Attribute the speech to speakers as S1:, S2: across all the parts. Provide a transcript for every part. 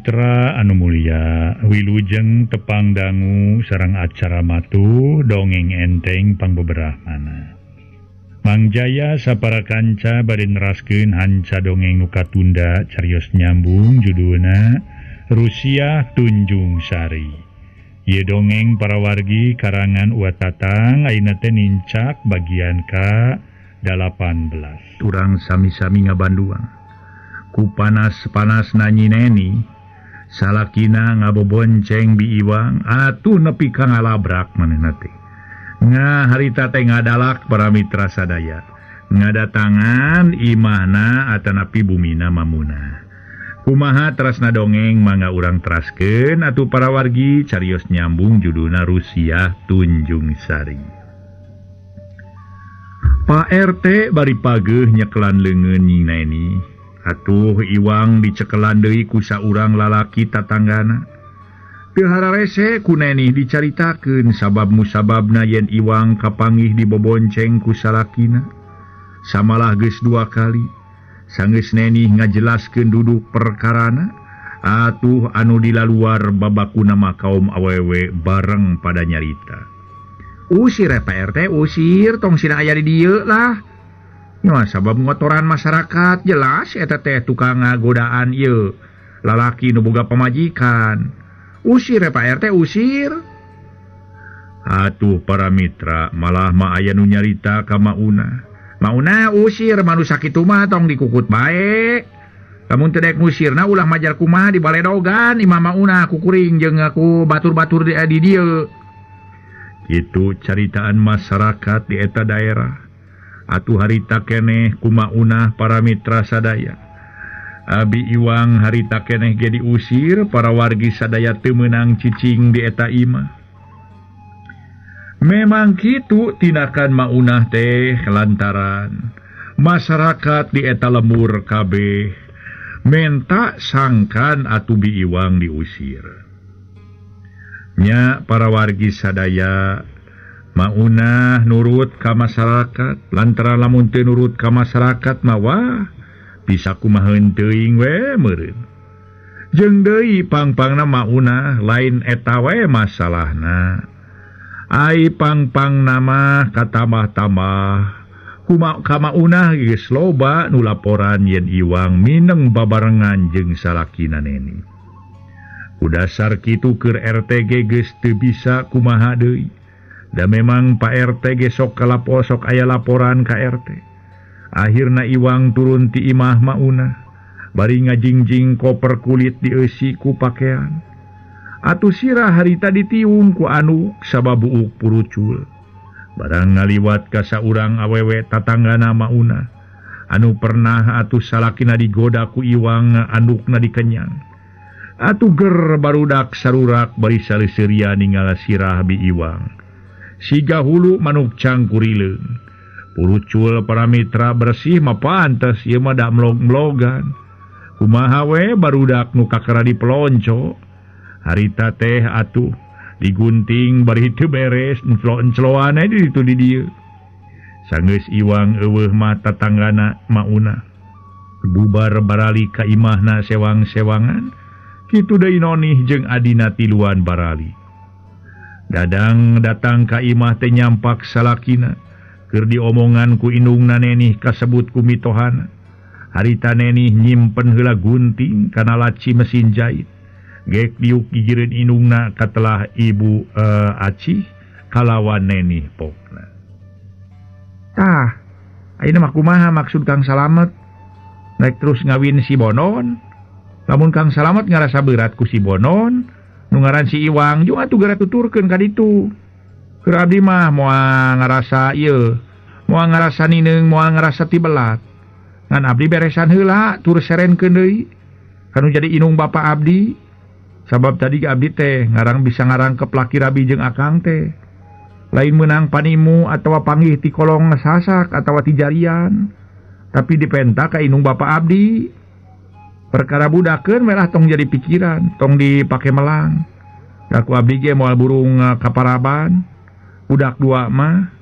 S1: Mitra anu mulia, wilujeng tepang dangu sareng acara matuh dongeng enteng pangbeberahmana. Mang Jaya sapara kanca bade neraskeun hanca dongeng nu katunda carios nyambung judulna Rusiah Tunjung Sari. Ieu dongeng para wargi karangan Uwa Tatang ayeuna teh nincak bagian ka 18. Urang sami-sami ngabanduang. Ku panas-panas nanyi neni, salakina ngabobonceng Bi Iwang, atuh nepi ka ngalabrak manehna teh. Nga harita teh ngadalak para mitra sadaya. Ngadatangan imahna atanapi bumina mamuna. Kumaha terasna dongeng mangga urang teraskeun atuh para wargi carios nyambung judulna Rusiah Tunjung Sari. Pak RT bari pageuh nyekelan leungeun nyi neni. Atuh Iwang dicekelan deui ku saurang lalaki tatanggana. Teu hararese ku neni dicaritakeun sabab musababna yen Iwang kapanggih dibobonceng ku salakina. Samalah geus dua kali. Sanggeus neni ngajelaskeun duduk perkarana, atuh anu dilaluar babakuna mah kaum awewe bareng pada nyarita. Usir Pak RT, usir tong sina aya di dieu lah. Nya sabab ngotoran masyarakat jelas eta teh tukang ngagodaan ieu lalaki nu boga pamajikan. Usir Pak RT, usir. Atuh para mitra malah mah aya nu nyarita ka Mauna. Mauna usir manusia kitu mah tong dikukut bae. Lamun teu daek ngusirna ulah majar kumaha di baledogan imah Mauna kukuring jeung aku batur-batur di dieu. Kitu caritaan masyarakat di eta daerah. Atuh harita keneh kumaunah para mitra sadaya. Abi Iwang harita keneh ge diusir para wargi sadaya teu meunang cicing di eta imah. Memang kitu tindakan Maunah teh lantaran masyarakat di eta lemur kabeh menta sangkan atuh Bi Iwang diusir. Nya para wargi sadaya Maunah nurut ka masyarakat lantaran lamun teu nurut ka masyarakat mah wah bisa kumaha teuing we meureun. Jeung deui pangpangna Maunah lain eta we masalahna. Ai pangpangna mah katambah-tambah kumaha ka Maunah geus loba nu laporan yen Iwang mineng babarengan jeung salakina neni. Ku dasar kitu keur RT ge geus teu bisa kumaha deui. Da memang Pak RT ge sok kalapor sok aya laporan ka RT. Akhirna Iwang turun ti imah Maunah bari ngajingjing koper kulit dieusi ku pakean. Atuh sirah harita ditiung ku anu sabab buuk purucul. Barang ngaliwat ka saurang awewe tatanggana Maunah anu pernah atuh salakina digoda ku Iwang andukna dikenyang. Atuh ger barudak sarurak bari saliseuria ninggal sirah Bi Iwang. Siga hulu manuk cangkurileung. Purucul para mitra bersih mah pantes ieu mah da mlog-mlogan. Kumaha we barudak nu kakara dipelonco. Harita teh atuh digunting bari teu beres enclo-encloan di ditu di dieu. Sanggeus Iwang eueuh mah tatanggana Maunah. Bubar barali ka imahna sewang-sewangan, kitu deui Nonih jeung adina tiluan barali. Dadang datang ka imah teh nyampak salakina keur diomongan ku indungna nenih kasebut ku mitohana. Harita nenih nyimpen heula gunting kana laci mesin jahit. Gek diuk gigireun indungna katelah ibu Acih kalawan nenih pokna. Tah, ayeuna mah kumaha maksud Kang Salamet? Naik terus ngawin si Bonon. Lamun Kang Salamet ngarasa berat ku si Bonon, nu ngaran si Iwang juga atuh geura tuturkeun ka ditu. Keur abdi mah moal ngarasa ieu, moal ngarasa nineung, moal ngarasa tibelat. Ngan abdi beresan heula tur serenkeun deui. Kanu jadi inung bapa abdi. Sabab tadi abdi teh ngarang bisa ngarangkep laki rabi jeung akang teh. Lain meunang panimu atawa panggih ti kolong sasak atawa ti jarian. Tapi dipenta ka inung bapa abdi. Perkara budakeun merah tong jadi pikiran, tong dipake melang. Ku abdi ge moal burung kaparaban. Budak dua mah.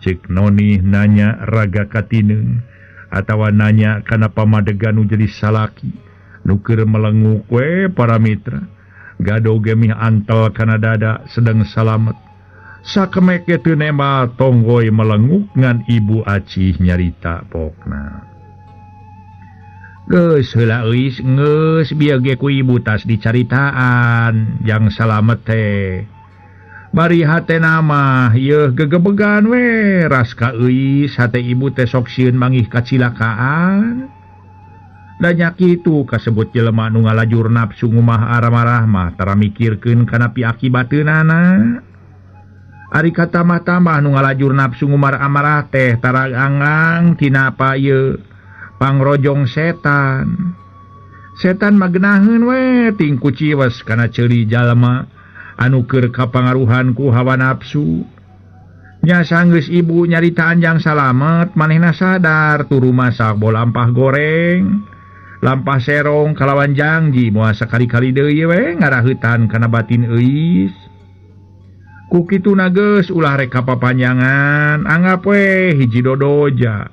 S1: Cek Noni nanya raga katineung atawa nanya kana pamadegan nu jadi salaki. Nu keur melenguk we para mitra. Gado gemih antel kana dada sedang salamet. Sakemek ge teu nembal tonggoy melenguk ngan ibu Acih nyarita pokna. Geus heula euis geus bieu ge ku ibu tas dicaritaan jang salamet teh. Bari hatena mah yeuh gegebegan we ras ka euis hate ibu teh sok sieun mangih kacilakaan. Da nya kitu kasebut jelema nu ngalajur nafsu ngumah aramarah mah tara mikirkeun kana piakibateunana. Ari katamah-tamah nu ngalajur nafsu ngumar amarah teh tara anggang tina apa ieu pangrojong setan. Setan mah geunaheun we tingku ciwes kana ceuli jalma anu keur kapangaruhan ku hawa nafsu. Nya sanggeus ibu nyaritaan jang salamet manehna sadar turu masak bo lampah goreng lampah serong kalawan jangji moal sakali-kali deui we ngaraheutan kana batin euis. Ku kituna geus ulah rek kapapanjangan anggap we hiji dodoja.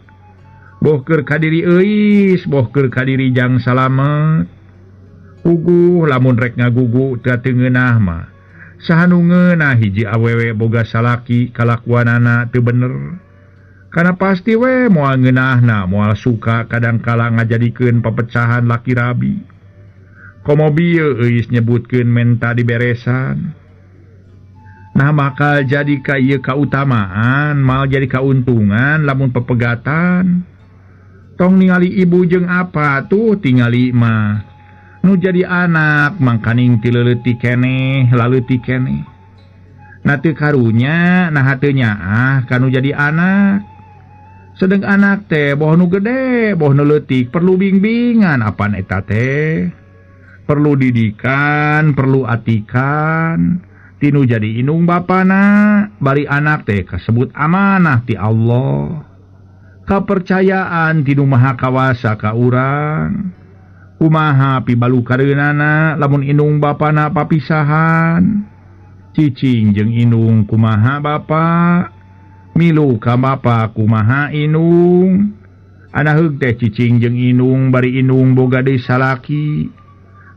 S1: Boh keur kadiri euis, boh keur kadiri jang salamet. Puguh lamun rek ngagugu teu teu ngeunah mah. Saha nu ngeunah hiji awewe boga salaki kalakuanana teu bener. Kana pasti we moal ngeunahna, moal suka kadangkala ngajadikeun papecahan laki rabi. Komo bieu euis nyebutkeun menta diberesan. Nah bakal jadi ka ieu kautamaan, mal jadi kauntungan lamun pepegatan. Tong ningali ibu jeung apa tuh tingali mah. Nu jadi anak mangkaning ti leutik keneh, laleutik keneh. Na teu karunya, nah teu nyaah kanu jadi anak. Sedeng anak teh boh nu gede, boh nu leutik perlu bimbingan apan eta teh. Perlu didikan, perlu atikan. Tinu jadi inung bapana, bari anak teh kasebut amanah ti Allah. Kapercayaan tinu maha kawasa ka urang. Kumaha pibalukareunana lamun inung bapana papisahan. Cicing jeung inung kumaha bapa, milu ka bapa kumaha inung. Anaheug teh cicing jeung inung bari inung boga deui salaki.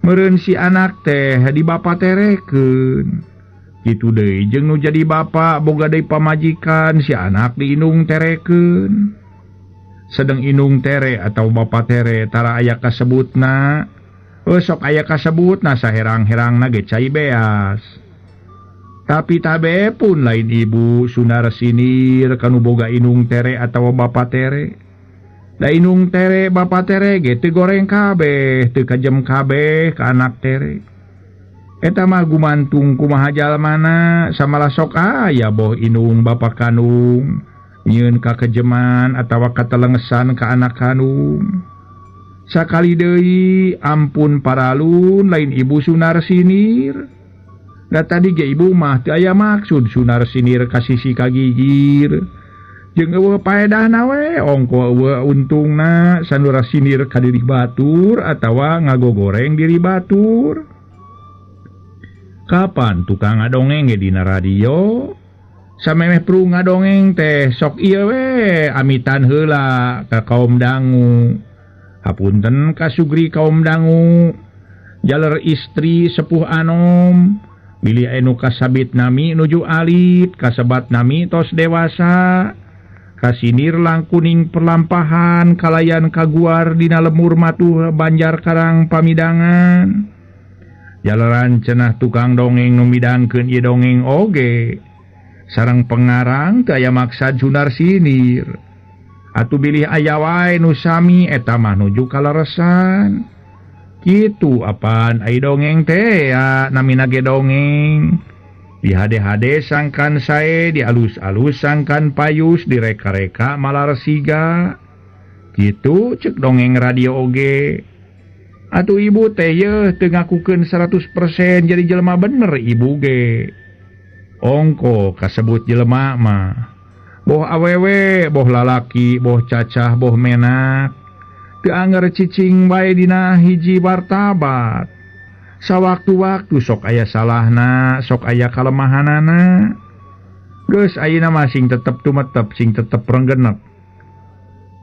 S1: Meureun si anak teh di bapa terekeun. Kitu deui jeung nu jadi bapa boga deui pamajikan si anak di inung terekeun. Sedeng inung tere atau bapa tere tara aya kasebutna. Sok aya kasebutna saherang-herangna ge cai beas. Tapi tabe pun lain ibu sunar sinir kanu boga inung tere atau bapa tere. Da inung tere bapa tere ge teu goreng kabeh, teu kajem kabeh ka anak tere. Eta mah gumantung kumaha jalmana samalah sok aya boh inung bapa kanung nyieun kakejeman atawa katelengesan ka anak kanung. Sakali deui ampun paralun lain ibu sunar sinir. Da tadi ge ibu mah teu aya maksud sunar sinir ka sisi kagigir. Jeung eueuh paedahna we ongko eueuh untungna sanura sinir ka diri batur atawa ngagogoreng diri batur. Kapan tukang ngadongeng ge dina radio? Samemeh perlu ngadongeng teh sok ieu we amitan heula ka kaum dangu. Hapunten ka sugri kaum dangu. Jaler istri sepuh anom, bilih anu kasabit nami nuju alit, kasebat nami tos dewasa. Kasinir langkuning perlampahan kalayan kaguar dina lemur matuh Banjar Karang pamidangan. Jalaran cenah tukang dongeng nu midangkeun ieu dongeng oge. Sareng pengarang teu aya maksad sunar sinir. Atuh bilih aya wae nu sami eta mah nuju kaleresan. Kitu apaan ai dongeng teh ya namina ge dongeng. Dihade-hade sangkan sae, dialus-alus sangkan payus, direka-reka malarsiga. Kitu cek dongeng radio oge. Atuh ibu teh yeuh teu ngakukeun 100% jadi jelema bener ibu ge. Ongko kasebut jelema mah. Boh awewe, boh lalaki, boh cacah, boh menak. Teu anger cicing wae dina hiji martabat. Sawaktu-waktu sok aya salahna, sok aya kalemahanana. Geus ayeuna mah sing tetep tumetep, sing tetep renggenep.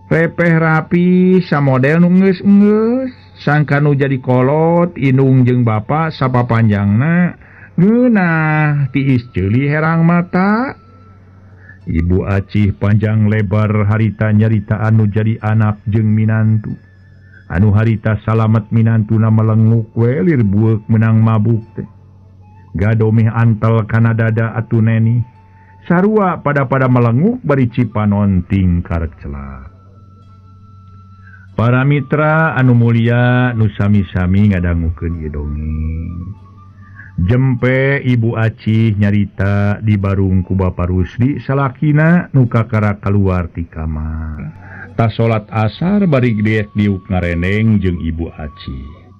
S1: Repeh rapi samodel nu geus-geus, Sangka nu jadi kolot indung jeung bapa sapapanjangna ngeunah tiis ceuli herang mata. Ibu Acih panjang lebar harita nyarita anu jadi anak jeung minantu. Anu harita salamet minantuna melenguk we lir bueuk menang mabuk teh. Gadomeh antel kana dada atuh neni. Sarua pada-pada melenguk bari cipanon tingkar celak. Para mitra anu mulia nu sami-sami ngadangukeun ieu dongeng. Jempe Ibu Acih nyarita di barung ku Bapa Rusdi salakina nu kakara kaluar ti kamar. Tas salat asar bari diek diuk ngareneng jeung Ibu Acih.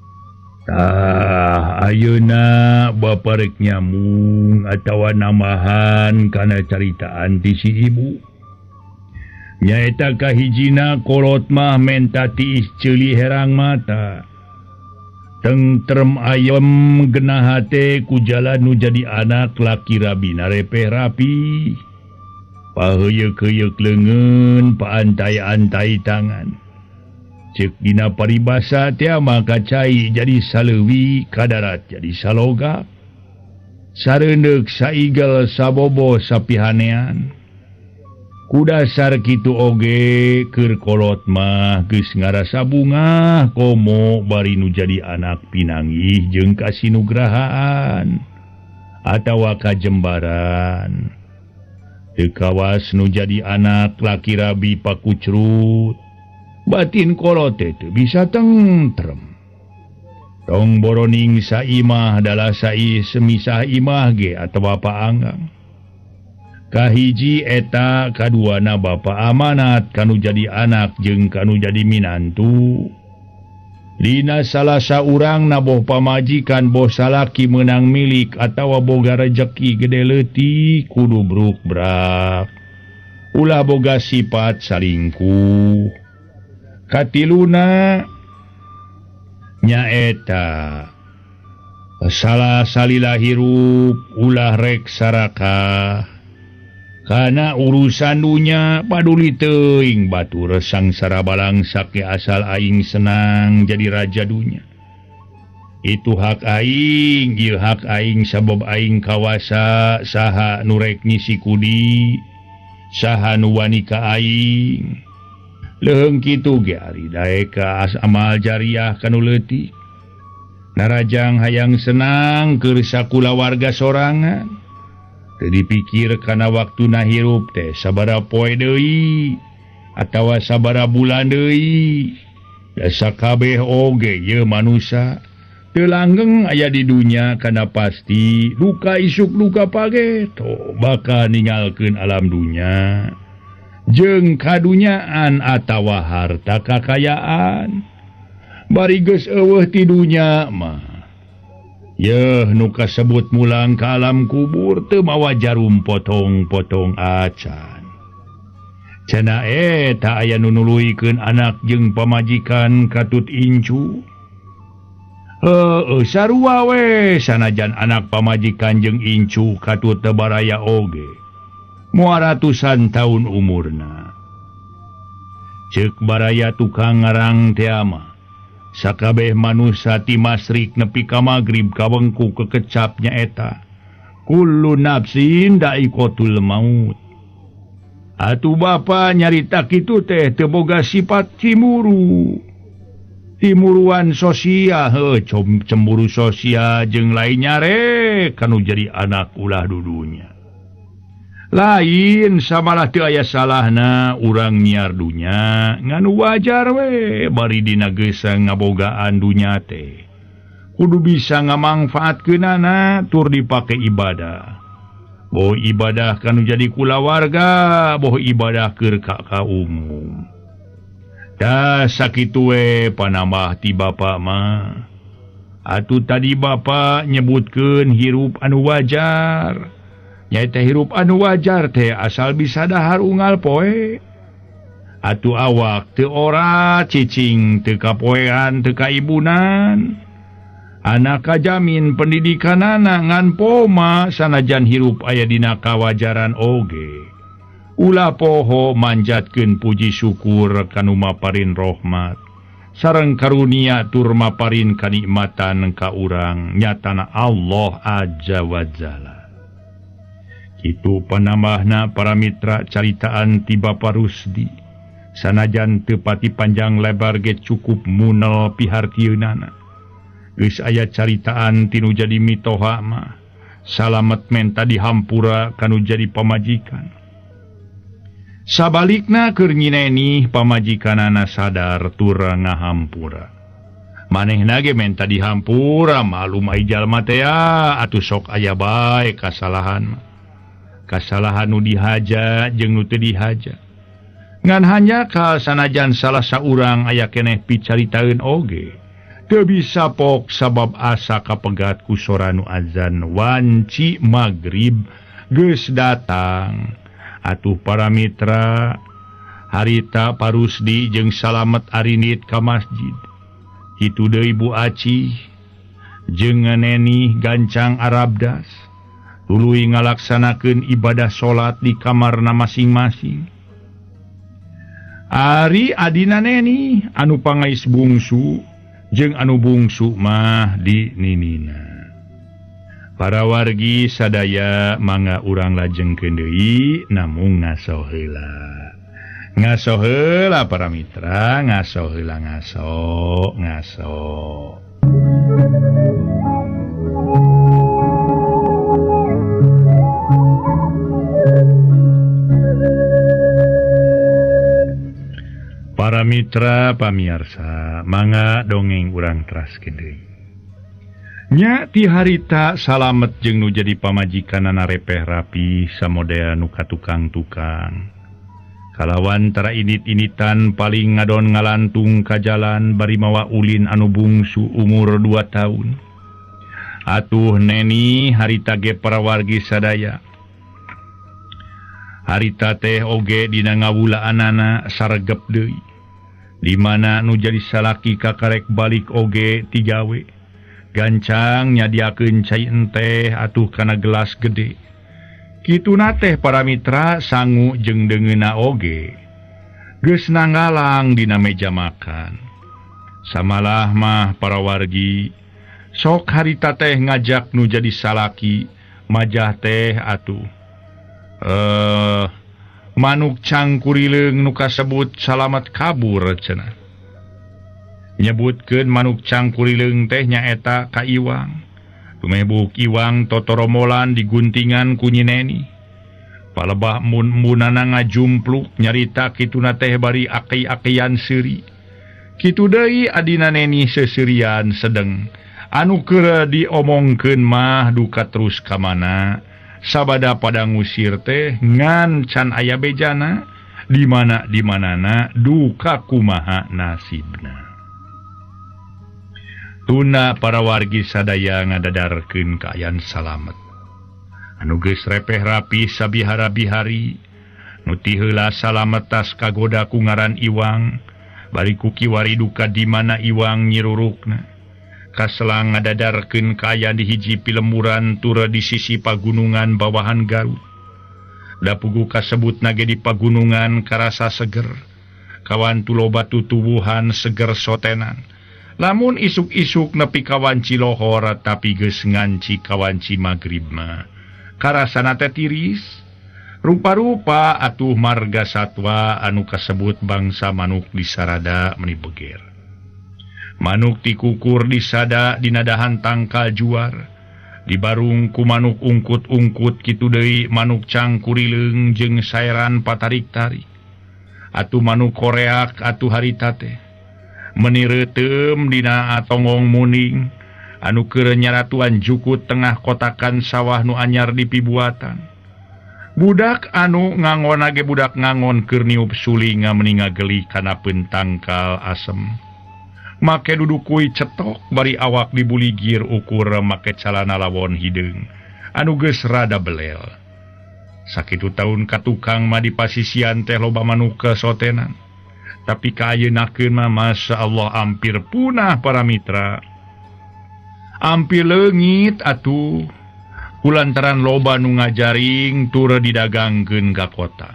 S1: Tah ayeuna bapa rek nyambung atawa nambahan kana caritaan ti si ibu. Nyaeta kahijina kolot mah menta tiis ceuli herang mata. Tentrem ayem genah hate ku jalan nu jadi anak laki rabina repeh rapi. Paheuyeuk-heuyeuk leungeun paantai-antai tangan. Ceuk dina paribasa teh maka cai jadi saleuwi kadarat jadi saloga. Sareundeuk saigel sabobo sapihanean. Kudasar kitu oge keur kolot mah geus ngarasa bungah komo bari nu jadi anak pinanggih jeung kasinugrahaan atawa kajembaran. Teu kawas nu jadi anak laki rabi pakucrut, batin kolot teh teu bisa tentrem. Tong boroning saimah dalah sai semisah imah ge atawa paanggang. Kahiji eta kaduana bapa amanat kanu jadi anak jeung kanu jadi minantu. Dina salah saurang naboh pamajikan boh salaki meunang milik atawa boga rejeki gede leutik kudu bruk-brak. Ulah boga sifat salingkuh. Katiluna nyaeta salah salila hirup ulah rek sarakah. Karena urusan dunya paduli teuing batur sangsara balangsak ge asal aing senang jadi raja dunya. Itu hak aing, ieu hak aing sabab aing kawasa saha nu rek ngisi kudi, saha nu wani ka aing. Leuheung kitu ge ari daek ka amal jariah kanu leutik. Narajang hayang senang keur sakulawarga sorangan. Teu dipikir kana waktuna hirup teh sabaraha poe deui atawa sabaraha bulan deui. Da sakabeh oge ieu manusa teu langgeng aya di dunya kana pasti duka isuk duka page to bakal ninggalkeun alam dunya jeung kadunyaan atawa harta kakayaan. Bari geus eueuh ti dunya mah yeuh nu kasebut mulang ka alam kubur teu mawa jarum potong-potong acan. Cenah eta aya nu nuluykeun anak jeung pamajikan katut incu. Heueuh sarua we sanajan anak pamajikan jeung incu katut teu baraya oge. Moal ratusan taun umurna. Ceuk baraya tukang ngarang teh mah sakabeh manusa ti masrik nepi ka magrib kawengku kekecap nyaeta kullu nafsin da'iqatul maut. Atuh bapa nyarita kitu teh teu boga sifat cemburu. Timuruan sosial heuh cemburu sosial jeung lain nyarek kanu jadi anak ulah dudunya. Lain samalah teu aya salahna urang nyiar dunya ngan wajar we bari dina geusang ngabogaan dunya teh. Kudu bisa ngamangfaatkeunana tur dipake ibadah. Boh ibadah kanu jadi kulawarga, boh ibadah keur ka umum. Tah sakitu we panambah ti bapa mah. Atuh tadi bapa nyebutkeun hirup anu wajar. Nyaeta hirup anu wajar teh asal bisa dahar unggal poe. Atuh awak teu ora cicing teu kapoean teu kaibunan. Anak kajamin pendidikanana ngan poma sanajan hirup aya dina kawajaran oge. Ulah poho manjatkeun puji syukur kanu maparin rahmat. Sareng karunia tur maparin kanikmatan ka urang nyatana Allah azza wa jalla. Kitu panambahna para mitra caritaan ti Bapak Rusdi. Sanajan teu pati panjang lebar ge cukup munel pihartieunana. Geus aya caritaan tinu jadi mitoha mah. Salamet menta dihampura kanu jadi pamajikan. Sabalikna keur nyineni pamajikanana sadar tur ngahampura. Manehna ge menta dihampura malum ai jalma teh atuh sok aya bae kasalahan mah. Kasalahan nu dihaja jeung nu teu dihaja. Ngan hanya ka sanajan salah saurang aya keneh picaritaeun oge. Teu bisa pok sabab asa kapegat ku sora nu azan wanci magrib geus datang. Atuh para mitra harita Parusdi jeung Salamet arinit ka masjid. Kitu deui Bu Aci jeung Neni gancang Arabdas tuluy ngalaksanakeun ibadah salat di kamarna masing-masing. Ari adina Neni anu pangais bungsu jeung anu bungsu mah di ninina. Para wargi sadaya mangga urang lajengkeun deui namung ngaso heula. Ngaso heula para mitra, ngaso heula ngaso, ngaso. Para mitra pamiarsa, mangga dongeng urang teraskeun deui. Nya ti harita Salamet jeung nu jadi pamajikanana repeh rapi samodel nu ka tukang-tukang. Kalawan tara init-initan paling ngadon ngalantung ka jalan bari mawa ulin anu bungsu umur 2 tahun. Atuh Neni harita ge para wargi sadaya. Harita teh oge dina ngawulaanana saregep deui. Di mana nu jadi salaki kakarek balik oge tigawe. Gancang nyadiakeun cai enteh atuh kana gelas gede. Kituna teh para mitra sangu jeung deungeunna oge. Geus nanggalang dina meja makan. Samalah mah para wargi sok harita teh ngajak nu jadi salaki majah teh atuh. Manuk cangkurileung nu kasebut Salamet kabur cenah. Nyebutkeun manuk cangkurileung teh nyaeta ka Iwang. Tumebuk Iwang totoromolan diguntingan ku Nyi Neni. Palebah mun-munana ngajumpluk nyarita kituna teh bari aki-akian seuri. Kitu deui adina Neni seuseurian sedeng. Anu keur diomongkeun mah duka terus ka mana. Sabada pada ngusir teh ngan can aya bejana di mana di manana duka kumaha nasibna. Tuna para wargi sadaya ngadadarkeun kaayaan Salamet. Anu geus repeh rapi sabihara-bihari, nu ti heula Salamet tas kagoda ku ngaran Iwang, bari ku kiwari duka di mana Iwang nyirurukna. Kaselang ngadadarkeun kaayaan di hiji pilemburan tur di sisi pagunungan bawahan Garut. Da pugu kasebutna ge di pagunungan karasa seger. Kawan tuloba tutuwuhan seger sotenan. Lamun isuk-isuk nepi kawanci lohor tapi geus nganci kawanci magrib mah. Karasana teh tiris. Rupa-rupa atuh marga satwa anu kasebut bangsa manuk disarada meni beger. Manuk tikukur disada dinadahan tangkal juar. Dibarung ku manuk ungkut-ungkut kitu deui manuk cangkurileung jeung saeran patarik-tarik. Atuh manuk koreak atuh harita teh. Meni reuteum dina tonggong muning anu keur nyaratuan jukut tengah kotakan sawah nu anyar dipibuatan. Budak anu ngangon ge budak ngangon keur niup suling meni ngageli kana tangkal asem. Make dudukui cetok bari awak dibuligir ukur make calana lawon hideung anu geus rada belel. Sakitu taun ka tukang mah di pasisian teh loba manuk sotenan. Tapi kaayeunakeun mah Masya Allah hampir punah para mitra. Hampir leungit atuh kulantaran loba nu ngajaring tur didagangkeun ka kota.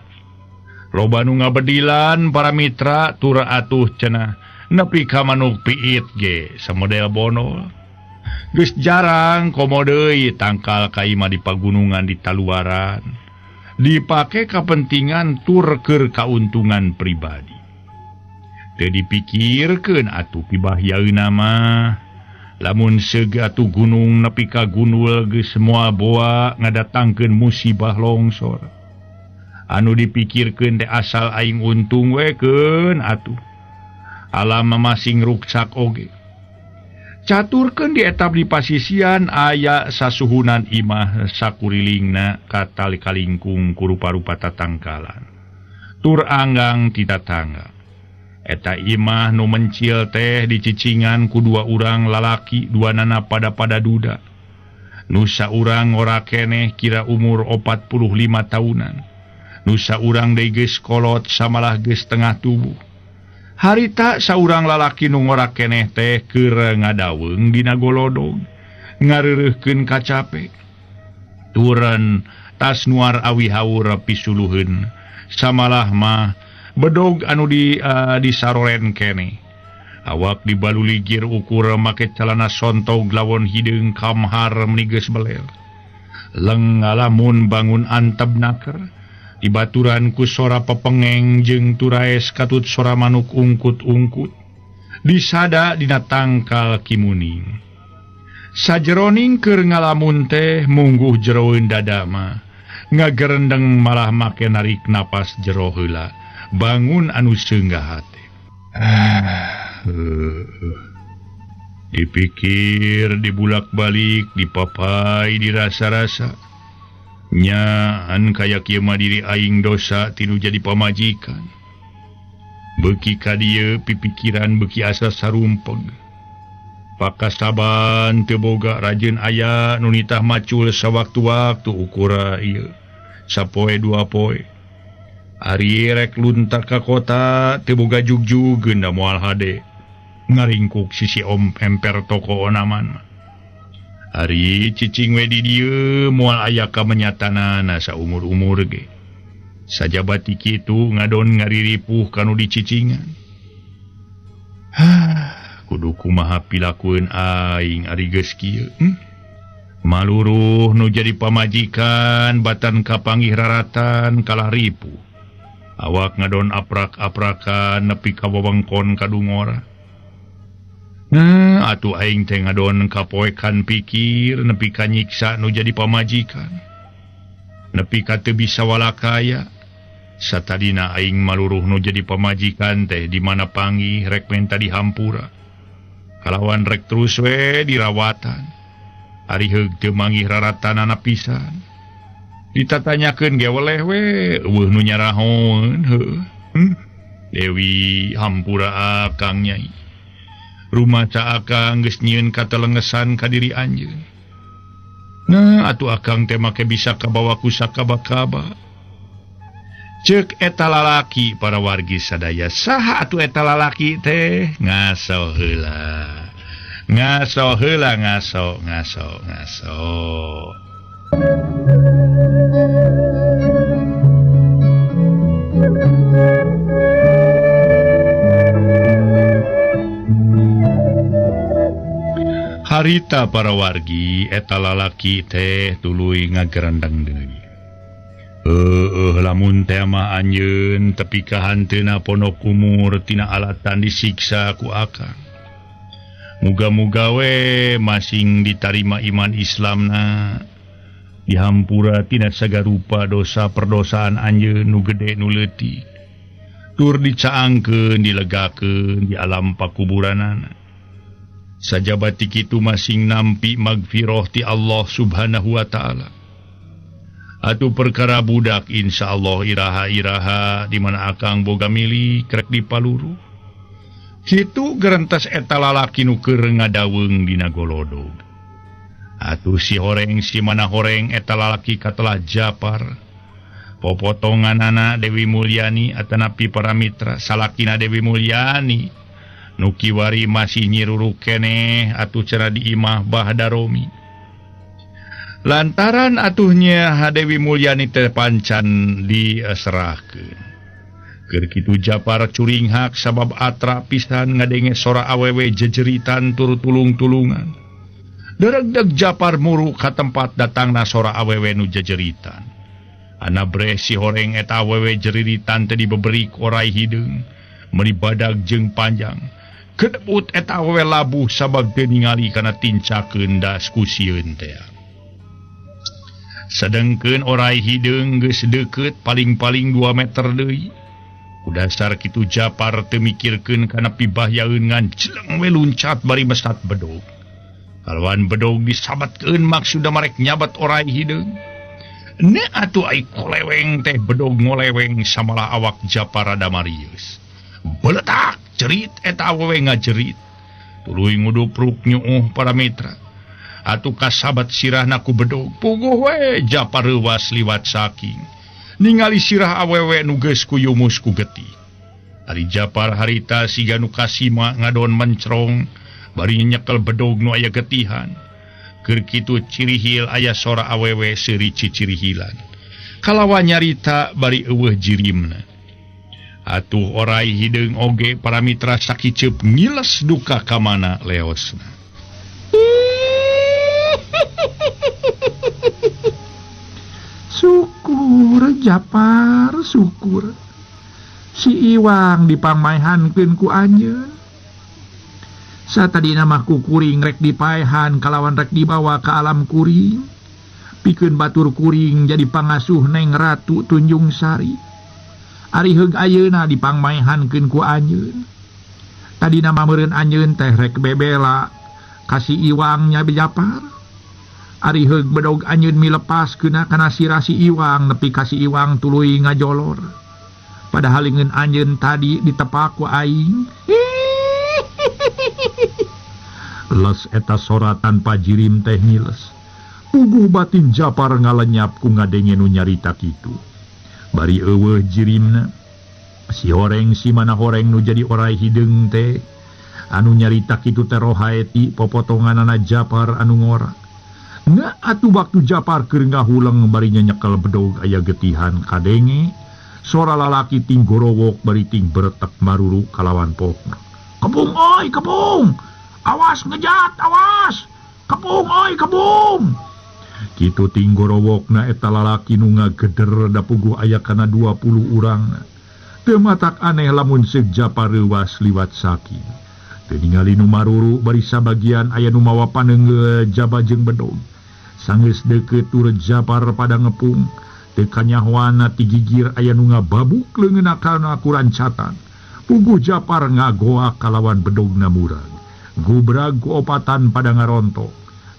S1: Loba nu ngabedilan para mitra tur atuh cenah Nepi ka manuk piit ge samodel bonol. Geus jarang komo deui tangkal ka imah di pagunungan di taluaran. Dipake kapentingan tur keur kauntungan pribadi. Teu dipikirkeun atuh pibahyaeuna mah. Lamun seug atuh gunung nepi ka gunul geus moal boa ngadatangkeun musibah longsor. Anu dipikirkeun teh asal aing untung we keun atuh. Alam masing ruksak oge. Caturkeun di etap di pasisian aya sasuhunan imah sakurilingna katal kalingkung ku rupa-rupa tatangkalan. Tur anggang ti tatangga. Eta imah nu mencil teh dicicingan ku dua urang lalaki dua nana pada-pada duda. Nu saurang ngora keneh kira umur 45 tahunan. Nu saurang deui geus kolot samalah geus tengah tubuh. Harita saurang lalaki nu ngora keneh teh keur ngadaweung dina golodog ngareureuhkeun kacape. Turen tas nuar awi haur pisuluheun samalah mah bedog anu di disaroren keneh. Awak dibaluligir ukur make calana sontog lawon hideung kamhar meni geus belel. Leng ngalamun bangun anteb naker. Dibaturan ku sora pepengeng jeung turaes katut sora manuk ungkut-ungkut. Disada dina tangkal kimuning. Sajeroning keur ngalamun teh mungguh jeroeun dada mah. Ngagerendeng malah make narik napas jero heula. Bangun anu seunggah hate. Dipikir, dibulak-balik, dipapai, dirasa-rasa. Nyaan kaya kieu mah diri aing dosa tinu jadi pamajikan. Beuki ka dieu pipikiran beuki asa sarumpeg. Pakasaban teu boga rajeun aya nu nitah macul sawaktu-waktu ukura ieu. Sapoe dua poe. Ari rek luntak ka kota teu boga jugjugeun da moal hade. Ngaringkuk sisi om emper toko onaman. Ari cicing we di dieu moal aya kamenyatanana saumur-umur ge. Sajabati kitu ngadon ngariripuh kanu dicicingan. Kudu kumaha pilakueun aing ari geus kieu. Maluruh nu jadi pamajikan batan kapanggih raratan kalah ripuh. Awak ngadon aprak-aprakan nepi ka wewengkon kadungora. Nah, atuh aing teh ngadon kapoekan pikir nepi ka nyiksa nu jadi pamajikan. Nepi ka teu bisa walakaya. Satadina aing maluruh nu jadi pamajikan teh di mana panggih rek menta dihampura. Kalawan rek terus we dirawatan. Ari heug teu manggih raratanana pisan. Ditatanyakeun ge weleh we eueuh nu nyarahoeun heuh. Dewi hampura akang nyai. Rumah ca akang geus nyieun katelengesan ka diri anjeun. Nah, atuh akang teh make bisa kabawa ku sakaba-kaba. Ceuk eta lalaki para wargi sadaya, saha atuh eta lalaki teh? Ngaso heula. Ngaso heula ngaso ngaso ngaso. Harita para wargi eta lalaki teh tuluy ngagerendeng deui. Lamun teh mah anjeun tepi ka hanteuna pondok umur tina alatan disiksa ku akang. Muga-muga we masing ditarima iman Islamna. Dihampura tina sagarupa dosa perdosaan anjeun nu gede nu leutik. Tur dicaangkeun dilegakeun di alam pakuburanana. Sajabati kitu masing nampi magfirah ti Allah Subhanahu wa ta'ala. Atuh perkara budak insyaallah iraha-iraha di mana akang boga milik rek dipaluru. Kitu gerentas eta lalaki nu keur ngadaweung dina golodog. Atuh si horeng si mana horeng eta lalaki katelah Japar. Popotonganana Dewi Mulyani atanapi para mitra salakina Dewi Mulyani. Nu kiwari masih nyiruruk keneh atuh cara di imah Bah Daromi. Lantaran atuhnya Dewi Mulyani teh pancan diserahkeun. Keur kitu Japar curinghak sabab atra pisan ngadenge sora awewe jejeritan tur tulung-tulungan. Deregdeg Japar muru ka tempat datangna sora awewe nu jejeritan. Anabreh si horeng eta awewe jeriritan teh dibeberik orai hideung, meuni badag jeung panjang. Kedebut eta awewe labuh sabab teu ningali kana tincakeun das ku sieun teh. Sedengkeun orai hideung geus deukeut paling-paling 2 meter deui. Kudasar kitu Japar teu mikirkeun kana pibahyaeun ngan jeleng we luncat bari mesat bedog. Kalawan bedog disabatkeun maksudna marek nyabat orai hideung. Ne atuh ai koleweng teh bedog ngoleweng samalah awak Japar rada marius. Beletak jerit eta awewe ngajerit. Tuluy ngudupruk nyuuh para mitra. Atuh kasabat sirahna ku bedog. Puguh we Japar reuwas liwat saking. Ningali sirah awewe nu geus kuyumus ku getih. Ari Japar harita siga nu kasima ngadon mencrong bari nyekel bedog nu aya getihan. Keur kitu cirihil aya sora awewe seuri cicirihilan. Kalawan nyarita bari eueuh jirimna. Atuh orai hideung oge para mitra sakiceup ngiles duka ka mana leosna.
S2: Syukur Japar, syukur. Si Iwang dipangmaehankeun ku anjeun. Satadina mah ku kuring rek dipaehan kalawan rek dibawa ka alam kuring. Pikeun batur kuring jadi pangasuh Neng Ratu Tunjung Sari. Ari heug ayeuna dipangmaehankeun ku anjeun. Tadina mah meureun anjeun teh rek bebela ka si Iwang nya Japar. Ari heug bedog anjeun milepas keuna kana sirah si Iwang nepi ka si Iwang tuluy ngajolor. Padahal leungeun anjeun tadi ditepak ku aing.
S1: Les eta sora tanpa jirim teh ngiles. Puguh batin Japar ngalenyap ku ngadenge nu nyarita kitu. Bari eueuh jirimna. Si horeng si mana horeng nu jadi orai hideung teh anu nyarita kitu teh rohaeti popotonganana Japar anu ngora. Nah atuh waktu Japar keur ngahuleng bari nyekel bedog aya getihan kadenge sora lalaki ting gorowok bari ting beretek maruru kalawan pokna.
S2: Kepung oi kepung, awas ngejat awas, kepung oi kepung.
S1: Kitu ting gorowokna eta lalaki nu ngageder da puguh aya kana 20 urangna. Teu matak aneh lamun seuk Japar reuwas liwat saking. Teu ningali nu maruru bari sabagian aya nu mawa paneunggeul jaba jeung bedog. Sanggeus deukeut tur Japar pada ngepung. Teu kanyahoana ti gigir aya nu ngababuk leungeunna kana kurancatan. Puguh Japar ngagoak kalawan bedogna murag. Gubrag ku opatan pada ngarontok.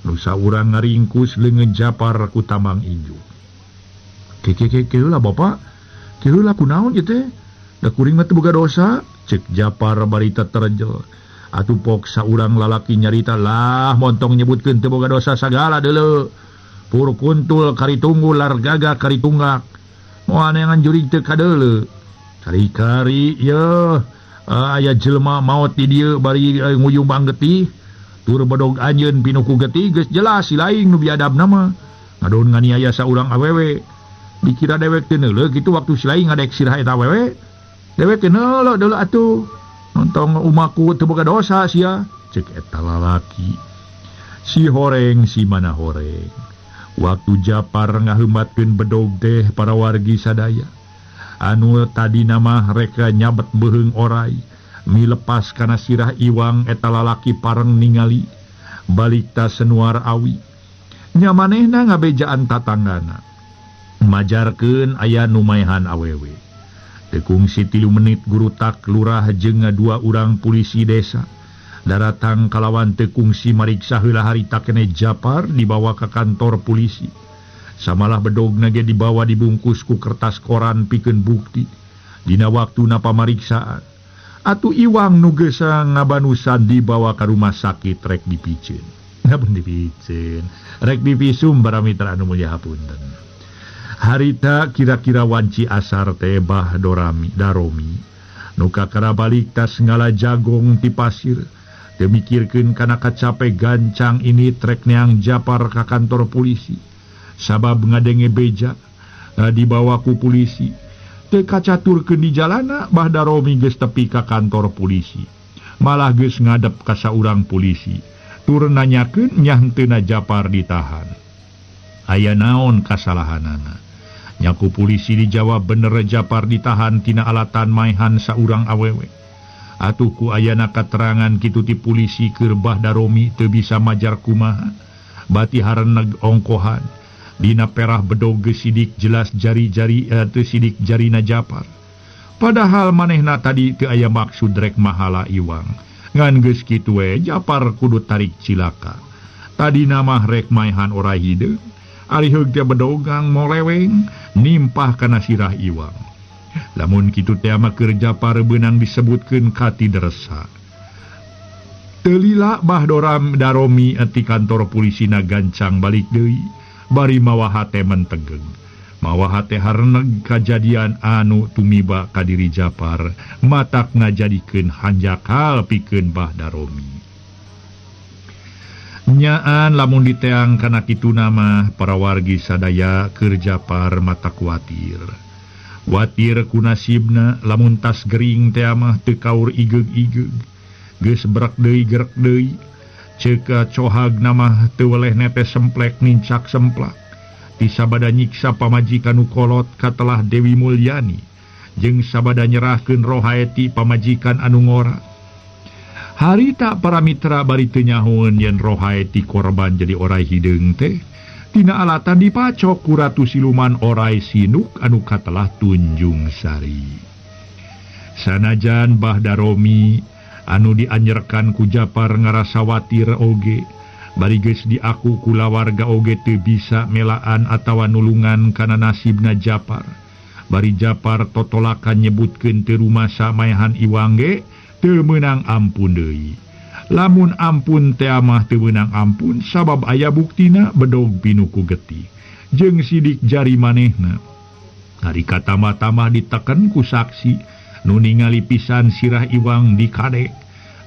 S1: Nu saurang ngaringkus leungeun Japar ku tamang injuk.
S2: Ke heula Bapak. Ke heula kunaon ieu teh? Da kuring mah teu boga dosa,
S1: cek Japar bari terjel. Atuh pok saurang lalaki nyarita lah montong nyebutkeun teu boga dosa sagala deuleu. Pur kuntul kari tunggul lar gagah kari tunggak. Moal neangan jurig teu kadeuleu.
S2: Kari-kari yeuh aya jelema maot di dieu bari nguyumbang getih. Tur bedog anjeun pinuh ku getih geus jelas si laing nu biadabna mah. Ngadon nganiaya saurang awewe. Dikira dewek teu neuleuh kitu waktu si laing ngadek sirah eta awewe. Dewek teu neuleuh deuleu atuh. Nontong umaku teu boga dosa sia,
S1: cek eta lalaki. Si horeng si mana horeng. Waktu Japar ngaheumatkeun bedog teh para wargi sadaya. Anu tadina mah reka nyabet beuheung orai, milepas kana sirah Iwang eta lalaki pareng ningali. Balikta senuar awi. Nya manehna ngabejaan tatanggana. Majarkeun aya nu maehan awewe. Teu kungsi 3 menit gurutak lurah jeung 2 urang polisi desa daratang kalawan teu kungsi mariksa heula harita keneh Japar dibawa ka kantor polisi. Samalah bedogna ge dibawa dibungkus ku kertas koran pikeun bukti. Dina waktuna pamariksaan atuh Iwang nu geus ngabanusan dibawa ka rumah sakit rek dipiceun. Ngaben dipiceun, rek divisum para mitra anu mulia hapunten. Harita kira-kira wanci asar teh bah dorami daromi nu kakara balik tas ngala jagong ti pasir. Teu mikirkeun kana kacape gancang ini trek neang Japar ka kantor polisi. Sabab ngadenge beja dibawa ku polisi. Teu kacaturkeun di jalana Bah Daromi geus tepi ka kantor polisi. Malah geus ngadep ka saurang polisi. Tur nanyakeun nya henteuna Japar ditahan. Aya naon kasalahanana? Nyaku polisi dijawab bener Japar ditahan tina alatan maehan saurang awewe. Atuh ku ayana katerangan kitu ti polisi keur Bah Daromi teu bisa majar kumaha. Bati hareneg ongkohan. Dina perah bedog geus sidik jelas jari-jari teu sidik jarina Japar. Padahal manehna tadi teu aya maksud rek mahala Iwang. Ngan geus kitu we Japar kudu tarik cilaka. Tadina mah rek maehan orai hideung. Ari heug teh bedogang moleweng nimpah kana sirah Iwang. Lamun kitu teh mah keur Japar beunang disebutkeun katidersa. Teu lila Bah Daromi ti kantor polisina gancang balik deui bari mawa hate mentegeng. Mawa hate hareneg kajadian anu tumiba ka diri Japar matak ngajadikeun hanjakal pikeun Bah Daromi. Nyaan lamun diteang kana kitu nama para wargi sadaya keur Japar mata kuatir. Watir ku nasibna lamun tas gering teh mah teu kaur igeug-igeug. Geus brek deui gerek deui. Ceuk cohag nama teu weleh netes semplek nincak semplak. Ti sabada nyiksa pamajikan nu kolot katelah Dewi Mulyani jeung sabada nyerahkeun Rohaeti pamajikan anu ngora. Harita para mitra bari teu nyahoeun yen Rohaeti korban jadi orai hideung teh tina alatan dipacok ku Ratu Siluman Orai Sinuk anu katelah Tunjung Sari. Sanajan Bah Daromi anu dianjerkan ku Japar ngarasa watir oge bari geus diaku kulawarga oge teu bisa melaan atawa nulungan kana nasibna Japar. Bari Japar totolakan nyebutkeun teu rumasa maehan Iwang ge teu meunang ampun deui. Lamun ampun teh mah teu meunang ampun sabab aya buktina bedog pinuku getih jeung sidik jari manehna. Ari katama-tama diteken ku saksi nu ningali pisan sirah Iwang dikadek.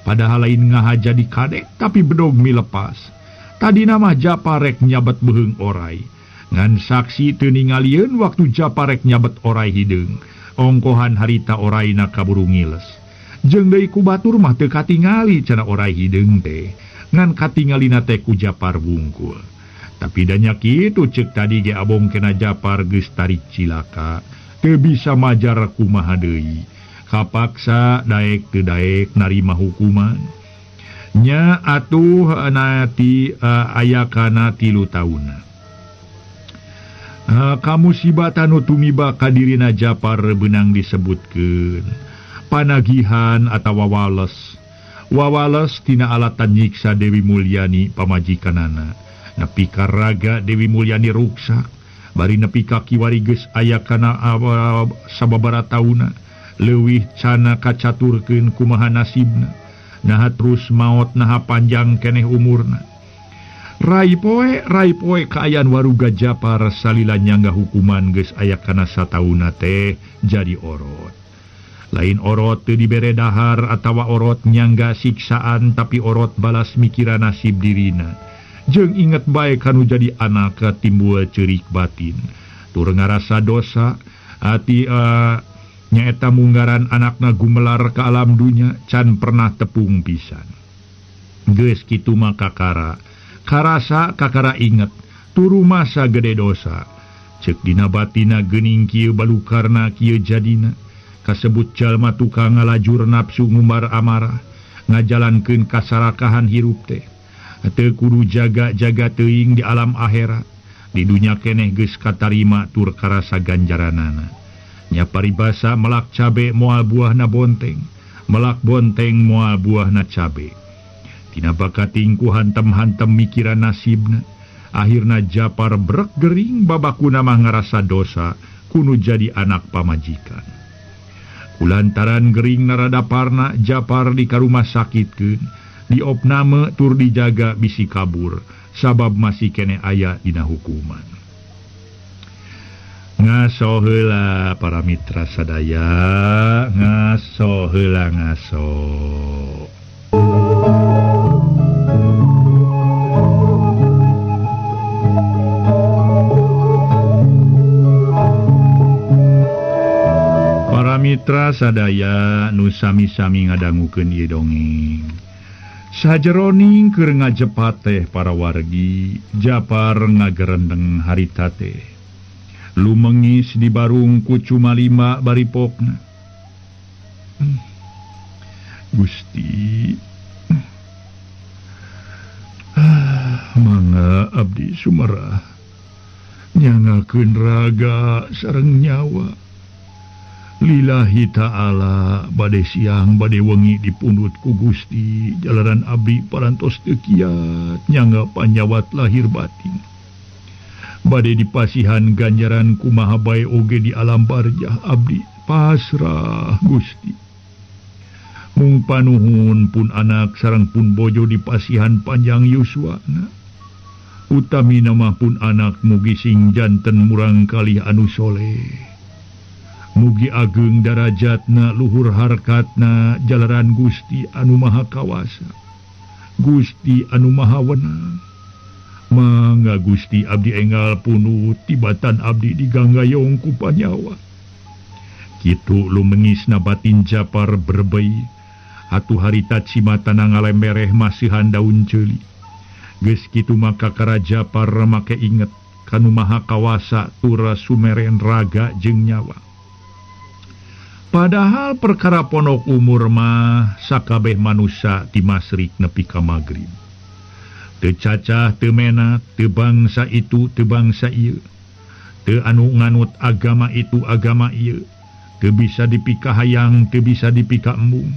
S1: Padahal lain ngahaja dikadek tapi bedog milepas. Tadina mah Japar rek nyabet beuheung orai. Ngan saksi teu ningalieun waktu Japar rek nyabet orai hideung. Ongkohan harita oraina kaburu ngiles. Jeung deui ku batur mah teu katingali cenah orai hideung teh. Ngan katingalina teh ku Japar wungkul. Tapi da nya kitu ceuk tadi ge abong kena Japar geus tarik cilaka. Teu bisa majar kumaha deui. Kapaksa daek teu daek narima hukuman. Nya atuh nati aya kana 3 taunna. Kamusibatan nu tumiba ka dirina Japar beunang disebutkeun. Panagihan atawa wales. Wawales tina alatan nyiksa Dewi Mulyani pamajikanana. Nepi ka raga Dewi Mulyani ruksak. Bari nepi ka kiwari geus aya kana sababaraha taunna. Leuwih cana kacaturkeun kumaha nasibna. Naha terus maot naha panjang keneh umurna. Rai poe kaayaan waruga Japar salila nyangga hukuman geus aya kana satauna teh jadi orot. Lain orot teu dibere dahar atawa orot nyangga siksaan tapi orot balas mikiran nasib dirina. Jeung inget bae kanu jadi anak timbul ceurik batin. Tur ngarasa dosa ati nyaeta munggaran anakna gumelar ke alam dunya can pernah tepung pisan. Geus kitu mah kakara karasa kakara inget turu masa gede dosa. Ceuk dina batina geuning kieu balukarna kieu jadina. Kasebut jalma tukang ngalajur nafsu ngumbar amarah ngajalankeun kasarakahan hirup teh. Teu kudu jaga-jaga teuing di alam akhirat. Di dunya keneh geus katarima tur karasa ganjaranana. Nya paribasa melak cabe moal buahna bonteng, melak bonteng moal buahna cabe. Tina bakating ku hantem-hantem mikiran nasibna, akhirna Japar brek gering babakuna mah ngarasa dosa kunu jadi anak pamajikan. Kulantaran gering narada parna Japar di ka rumah sakitkeun, diopname tur dijaga bisi kabur sabab masih keneh aya dina hukuman. Ngaso heula para mitra sadaya, ngaso heula ngaso. Mitra sadaya nu sami-sami ngadangukeun ieu dongeng. Sajeroning keur ngajepat teh para wargi, Japar ngagerendeng harita teh. Lumengis di barung ku cumalima bari pokna. Gusti, mangga abdi sumerah nyangakeun raga sareng nyawa. Lillahi ta'ala bade siang bade wengi dipundhut ku Gusti jalaran abdi parantos teu kiat nyangga panyawat lahir batin. Bade dipasihan ganjaran kumaha bae oge di alam barjah abdi pasrah Gusti. Mung panuhun pun anak sareng pun bojo dipasihan panjang yuswana. Utamina mah pun anak mugi sing janten murang kalih anu soleh. Mugi ageng darajatna luhur harkatna jalaran Gusti anu Maha Kawasa, Gusti anu Maha Wenang. Mangga Gusti abdi enggal punut tibatan abdi diganggayong ku panyawa. Kitu lumengisna batin Japar berbei. Atuh harita cimatana ngalembereh masihan daun ceuli. Geus kitu maka kakara Japar make inget kanu Maha Kawasa tura sumeren raga jeung nyawa. Padahal perkara ponok umur mah sakabeh manusia ti masrik nepi ka magrib. Teu cacah teu menat, teu bangsa itu teu bangsa ieu. Teu anu nganut agama itu agama ieu. Teu bisa dipikahayang, teu bisa dipikaembung.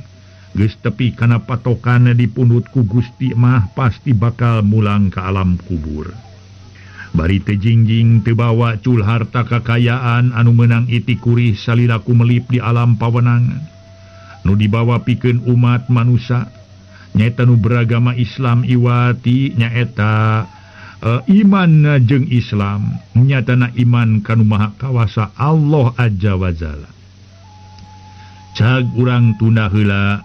S1: Geus tepi kana patokan dipundhut ku Gusti mah pasti bakal mulang ka alam kubur. Bari teu jingjing teu bawa cul harta kakayaan anu meunang iti kurih salila kumelip di alam pawenangan. Nu dibawa pikeun umat manusia nyaeta nu beragama Islam iwati nyaeta iman jeung Islam nyatana iman kanu Maha Kawasa Allah Azza wa Jalla. Cag urang tunda heula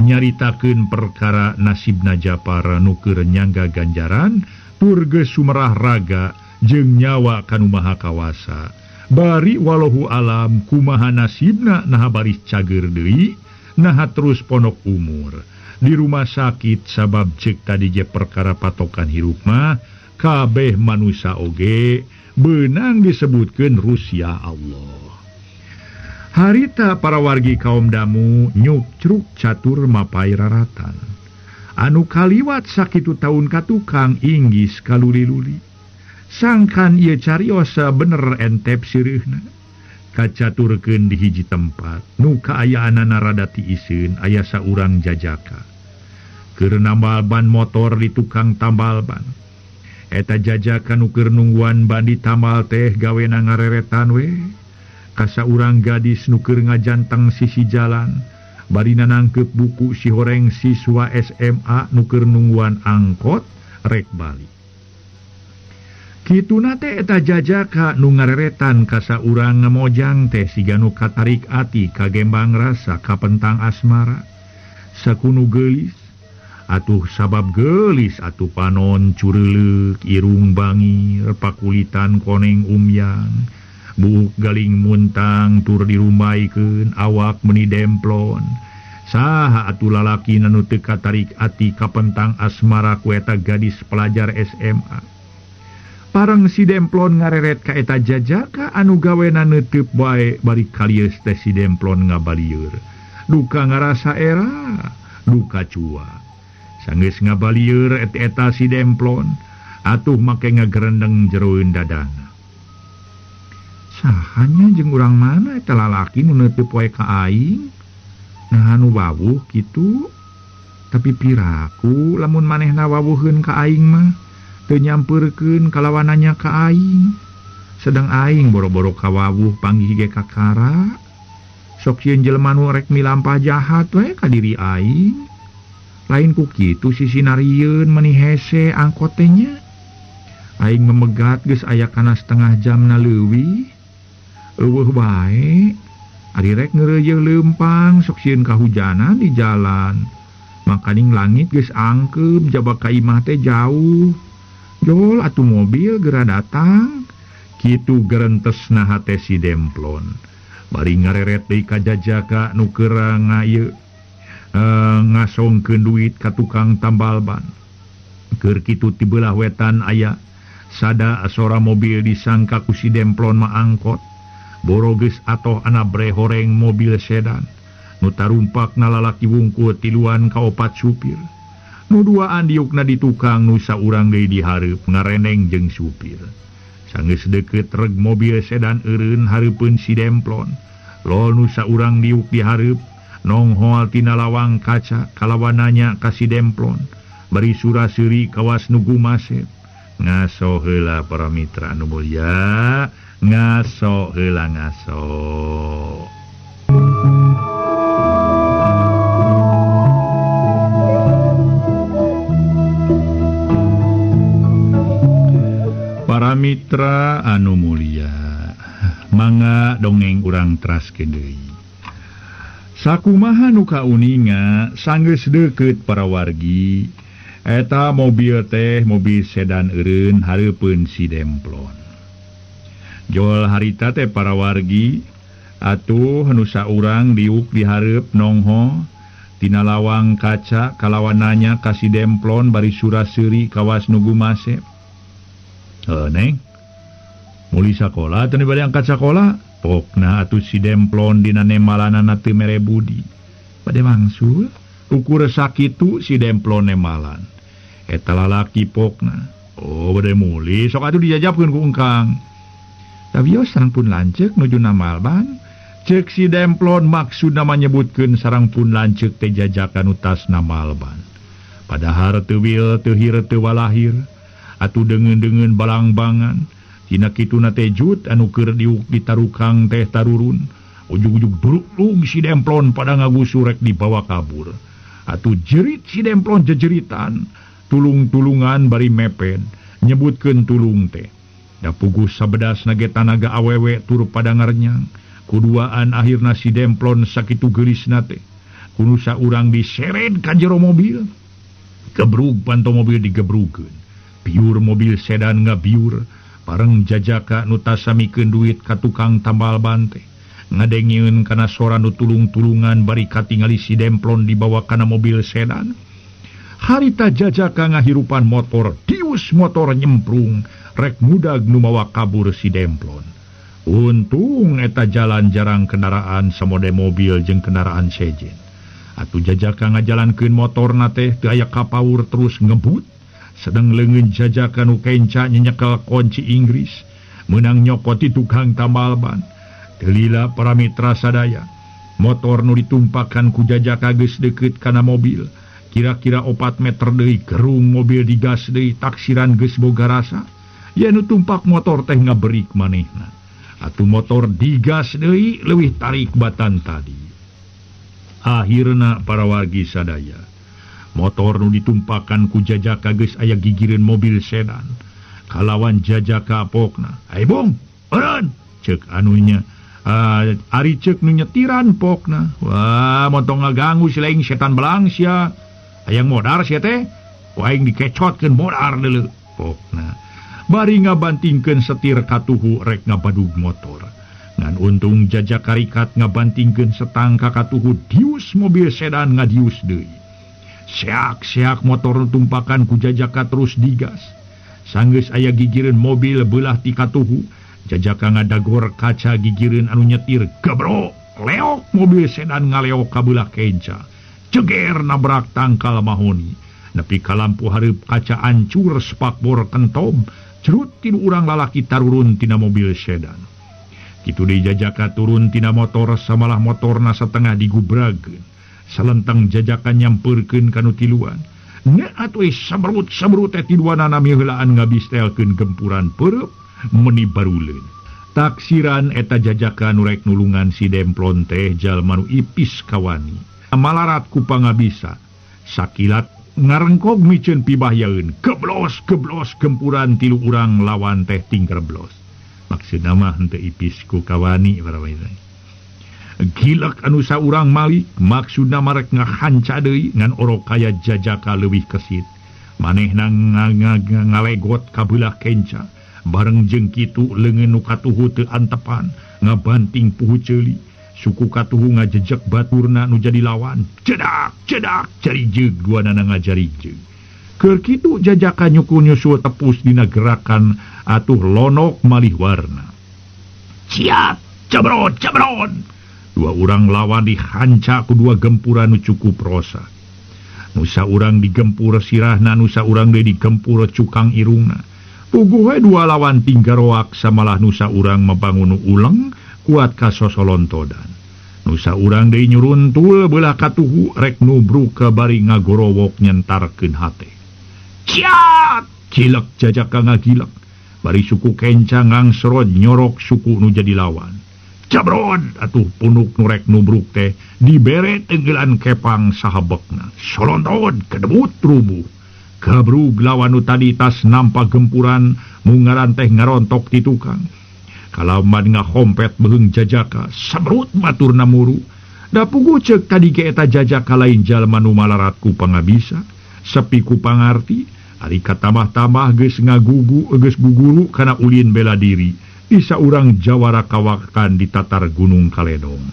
S1: nyaritakeun perkara nasibna Japar nu keur nyangga ganjaran tur geus sumerah raga jeung nyawa kanu Maha Kawasa. Bari walahu alam kumaha nasibna naha baris cager deui, naha terus ponok umur di rumah sakit sabab ceuk tadi ge perkara patokan hirup mah kabeh manusia oge beunang disebutkeun Rusia Allah. Harita para wargi kaum damu nyukcruk catur mapai raratan. Anu kaliwat sakitu taun ka tukang inggis kaluli-luli. Sangkan ieu cariosa bener entep sireuhna. Kacaturkeun di hiji tempat nu kaayaanana rada tiiseun aya saurang jajaka. Keur nambal ban motor di tukang tambal ban. Eta jajaka nu keur nungguan ban ditambal teh gawena ngareretan we. Ka saurang gadis nu keur ngajanteng sisi jalan. Barina nangkep buku si horeng siswa SMA nu keur nungguan angkot rek balik. Kituna teh eta jajaka nu ngareretan ka saurang ngemojang teh siga nu katarik ati kagembang rasa kapentang asmara. Sakunu geulis atuh sabab geulis atuh panon cureuleuk irung bangir pakulitan koneng umyang. Buuk galing muntang tur dirumbaikeun awak meuni demplon. Saha atuh lalaki anu teu katarik ati kapentang asmara ku eta gadis pelajar SMA. Pareng si demplon ngareret ka eta jajaka anu gawena neuteup bae bari kalieus teh si demplon ngabalieur. Duka ngarasa era, duka cua. Sanggeus ngabalieur eta si demplon atuh make ngagerendeng jeroeun dadana. Sahanya jeung urang mana eta lalaki nu neuteub wae ka aing? Nah anu wawuh kitu. Tapi piraku lamun manehna wawuheun ka aing mah teu nyampeurkeun kalawananya ka aing. Sedang aing boro-boro kawawuh panggih ge kakara. Sok sieun jelema nu rek milampah jahat we ka diri aing. Lain ku kitu sisinarieun meuni hese angkot teh nya. Aing memegat geus aya kana setengah jamna leuwih. Eueuh bae, ari rek ngeureuyeuh leumpang sok sieun kahujanan di jalan. Makaning langit geus angkeub jaba ka imah teh jauh. Jol atuh mobil geura datang. Kitu gerentesna hate si demplon. Bari ngareret deui ka jajaka nu keur ngasongkeun duit ka tukang tambal ban. Keur kitu ti beulah wetan aya sada sora mobil disangka ku si Demplon mah angkot. Boro geus atoh anabre horeng mobil sedan. Nu tarumpak na lalaki wungkul tiluan ka opat supir. Nu duaan diukna di tukang nu saurang deui dihareup ngareneng jeung supir. Sanggeus deukeut reg mobil sedan eureun hareupeun si Demplon. Lol nu saurang diuk dihareup nonghoal tina lawang kaca kalawan nanya ka si Demplon. Bari sura-seuri kawas nu gumasep. Ngaso heula para mitra anu mulya, ngaso heula ngaso. Para mitra anu mulia, mangga dongeng urang teraskeun deui. Sakumaha nu kauninga sanggeus deukeut para wargi, eta mobil teh mobil sedan eureun hareupeun si Demplon. Jol harita teh para wargi, atuh nu saurang diuk dihareup nongho tina lawang kaca kalawan nanya ka si Demplon bari sura-seuri kawas nu gumasep. Neng, muli sakola teu bade angkat sakola? Pokna atuh si Demplon dina nemalanana teu mere budi. Bade mangsul, ukur sakitu si Demplon nemalan. Eta lalaki pokna. Oh, bade muli, sok atuh dijajabkeun ku engkang. Tabios sareng pun lanceuk nuju namalban. Ceuk si Demplon maksudna manyebutkeun sareng pun lanceuk teh jajakan utas namalban. Padahal teu wil teu hir teu walahir. Atuh deungeun-deungeun balangbangan tina kituna teh jut anu keur diuk ditarukang teh tarurun. Ujug-ujug duruk-duruk si Demplon pada ngagusurek dibawa kabur. Atuh jerit si Demplon jejeritan, tulung-tulungan bari mepet nyebutkeun tulung teh. Da puguh sabedas nage tanaga awewe tur pada ngarenyang. Kuduaan akhirna si Demplon sakitu geulisna teh kunu saurang diseret ka jero mobil. Gebrug panto mobil digebrugeun. Biur mobil sedan ngabiur bareng jajaka nu tasamikeun duit ka tukang tambal ban teh. Ngadengeun kana sora nu tulung-tulungan bari katingali si Demplon dibawa kana mobil sedan. Harita jajaka ngahirupan motor, dius motor nyemprung rek mudag nu mawa kabur si Demplon. Untung eta jalan jarang kendaraan samode mobil jeung kendaraan sejen. Atuh jajaka ngajalankeun motorna teh teu aya kapaur terus ngebut. Sedang leungeun jajaka nu kenca nyekel kunci Inggris meunang nyokot di tukang tambal ban. Teu lila para mitra sadaya, motor nu ditumpakan ku jajaka geus deukeut kana mobil. Kira-kira 4 meter deui gerung mobil digas deui, taksiran geus boga rasa. Ye nu tumpak motor teh ngaberik manehna. Atuh motor digas deui leuwih tarik batan tadi. Akhirna para wargi sadaya, motor nu ditumpakan ku jajaka geus aya gigireun mobil sedan. Kalawan jajaka pokna, "Ai bong, eureun!" Ceuk anunya. Ari ceuk nu nyetiran pokna. "Wah, montong ngaganggu si laing setan belang sia. Hayang modar sia teh, ku aing dikecotkeun modar deuleu." Pokna. Bari ngabantingkeun setir katuhu rek ngabadug motor. Ngan untung jajaka rikat ngabantingkeun setang ka katuhu dius mobil sedan ngadius deui. Seak-seak motor tumpakan ku jajaka terus digas. Sanggeus aya gigireun mobil beulah ti katuhu, jajaka ngadagor kaca gigireun anu nyetir, gebro, leok mobil sedan ngaleok ka beulah kenca. Ceger nabrak tangkal mahoni. Nepi ka lampu hareup kaca ancur spakbor kentob, cerut tilu urang lalaki tarurun tina mobil sedan. Kitu deui jajaka turun tina motor samalah motorna satengah digubrageun. Salentang jajaka nyampeurkeun ka nu tiluan. Nya atuh sabrut-sabrut teh tiluanana miheulaan ngabistelkeun gempuran peureub meuni baruleun. Taksiran eta jajaka nu rek nulungan si Demplon teh jalma nu ipis kawani. Malarat ku pangabisa. Sakilat ngarengkog miceun pibahyaeun. Geblos-geblos gempuran tilu urang lawan teh tingkerblos. Maksudna mah henteu ipis ku kawani para mitra. Gilek anu saurang malik maksudna marek ngahanca deui ngan orok kaya jajaka leuwih kesit. Manehna ngalegot ka beulah kenca. Bareng jeung kitu leungeun nu katuhu teu antepan ngabanting puhu ceuli. Suku katuhu ngajejek baturna nu jadi lawan. Cedak cedak cari jeug duanana ngajari jeug. Keur kitu jajaka nyuku nyusul tepus dina gerakan atuh lonok malih warna. Ciat cebrot cebrot. Dua urang lawan dihanca ku dua gempuran nu cukup rosa. Nusa urang digempur sirahna, nusa urang deui digempur cukang irungna. Puguh we dua lawan tinggaroak samalah nusa urang mabangun uleng kuat ka sosolontodan. Nusa urang deui nyuruntul beulah katuhu rek nubruk ka bari ngagorowok nyentarkeun hate. Ciat! Cilek jajaka ngagilek. Bari suku kenca ngangsrod nyorok suku nu jadi lawan. Cabrod atuh punuk nurek nubruk teh dibere tenggelan kepang sahabekna. Solonton kedebut rubuh. Gabrug lawan nu tadi tas nampa gempuran mungaran teh ngarontok ti tukang. Kalaman ngahompet beheung jajaka sabrut maturna muru. Da puguh ceuk tadi ge eta jajaka lain jalma nu malarat ku pangabisa, sepi ku pangarti, ari katamah-tamah geus ngagugu geus guguru kana ulin bela diri. Bisa urang jawara kawakan di tatar Gunung Kaledong.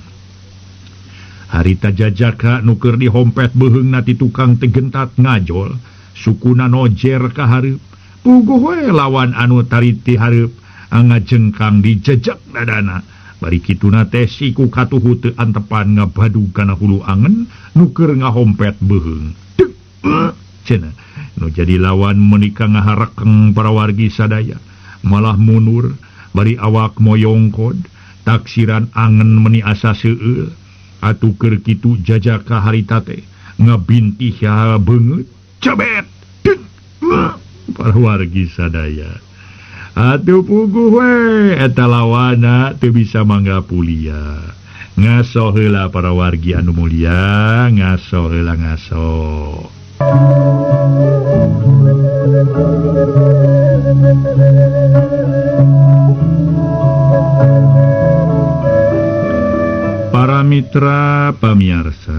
S1: Harita jajaka nu keur dihompet beheungna ti tukang teh gentat ngajol, sukuna nojer ka hareup. Puguh we lawan anu tari ti hareup ngajengkang dijejek dadana. Bari kituna teh siku katuhu teu antepan ngabadug kana hulu angen nu keur ngahompet beuheung. Deuk cenah. Nu jadi lawan meuni ka ngaharekeng para wargi sadaya, malah mundur. Bari awak moyongkod taksiran angen meni asa seueur atuh keur kitu jajaka harita teh ngabintih beungeut cebet para wargi sadaya atuh puguh we eta lawana teu bisa mangga pulia ngaso heula para wargi anu mulia ngaso heula ngaso. Para mitra pamiarsa,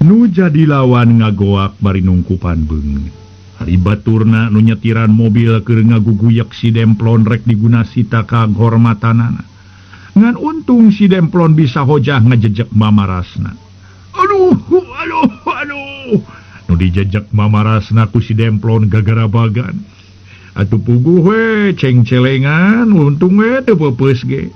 S1: nu jadi lawan ngagoak bari nungkupan beungeut. Ari baturna nu nyetiran mobil keur ngaguguyak si Demplon rek diguna sita kahormatanana. Ngan untung si Demplon bisa hojah ngajejek mamarasna. Aduh, aduh, aduh. Nu dijejek mamarasna ku si Demplon gagarabagan. Atuh puguh we cengcelengan untung we teu peupeus ge.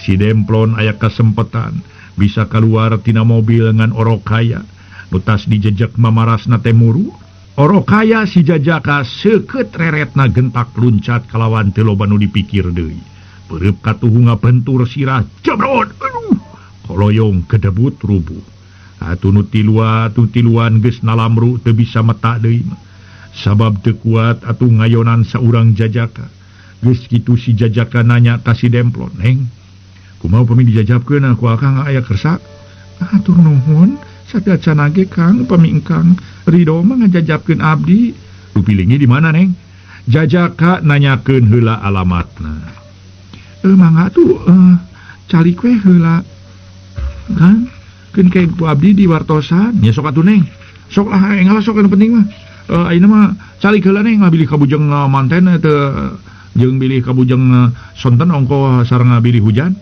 S1: Si Demplon aya kasempetan bisa keluar tina mobil ngan orok kaya. Nu tas dijejek mamarasna teh muru. Orok kaya si jajaka seukeut reretna gentak luncat kalawan teu loba nu dipikir deui. Beureub katuhu ngabentur sirah jebrot. Aduh, koloyong kedebut rubuh. Atuh nu tiluan geus nalamru teu bisa meta deui mah. Sabab teu kuat atuh ngayonan saurang jajaka. Geus kitu si jajaka nanya ka si Demplon, "Neng, kumaha upami dijajabkeun ku akang aya kersa?" "Atur nuhun, sateuacan ge Kang, upami engkang ridho mah ngajajabkeun abdi." "Rupilingi di mana, Neng?" Jajaka nanyakeun heula alamatna. Mangga tuh calik we heula. Kang, keun ke ku abdi di wartosan. Nya sok atuh, Neng. Sok lah enggal sok anu penting mah. Ayeuna mah calik heula Neng, bilih kabujeng manten teu jeung bilih kabujeng sonten ongko sareng bilih hujan.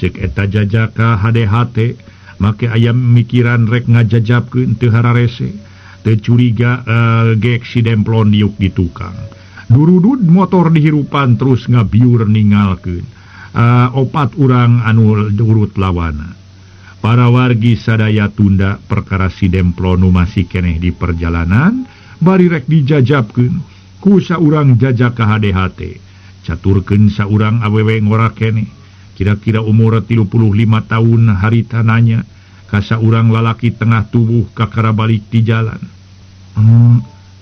S1: Cek eta jajaka HDHT make ayam mikiran rek ngajajabkeun teu hararese. Teu curiga gek si Demplon diuk di tukang. Durudud motor dihirupan terus ngabiur ningalkeun. Opat urang anu urut lawana. Para wargi sadaya tunda perkara si Demplon nu masih keneh di perjalanan bari rek dijajabkeun ku saurang jajaka HDHT. Caturkeun saurang awewe ngora keneh. Kira-kira umur 35 tahun harita nanya ka saurang lalaki tengah tubuh kakara balik di jalan.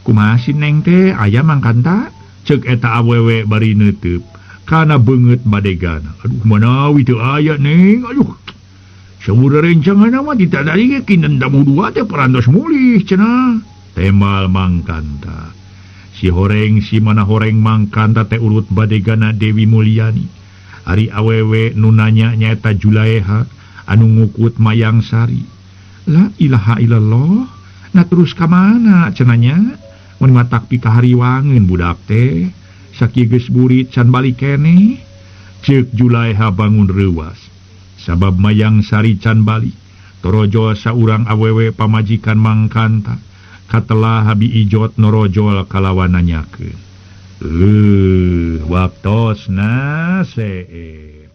S1: Kumaha si Neng teh aya mangkanta? Ceuk eta awewe bari neuteub kana beungeut badegana. Aduh manawi teu aya Neng. Aduh. Saur rencangan mah tidak dari ge kinten tamu dua teh parantos mulih cenah. Temal mangkanta. Si horeng si mana horeng mangkanta teh urut badegana Dewi Mulyani. Ari awewe nu nanya nyaeta Julaeha anu ngukut Mayang Sari. La ilaha illallah. Nah terus ka mana cenah nya? Mun matak pikahariwangeun budak teh. Sakieu geus burit can balik keneh. Ceuk Julaiha bangun reuwas. Sabab Mayang Sari can balik. Torojol saurang awewe pamajikan Mangkanta. Katelah Habi Ijot norojol kalawan nanyakeun. Waktosna seep.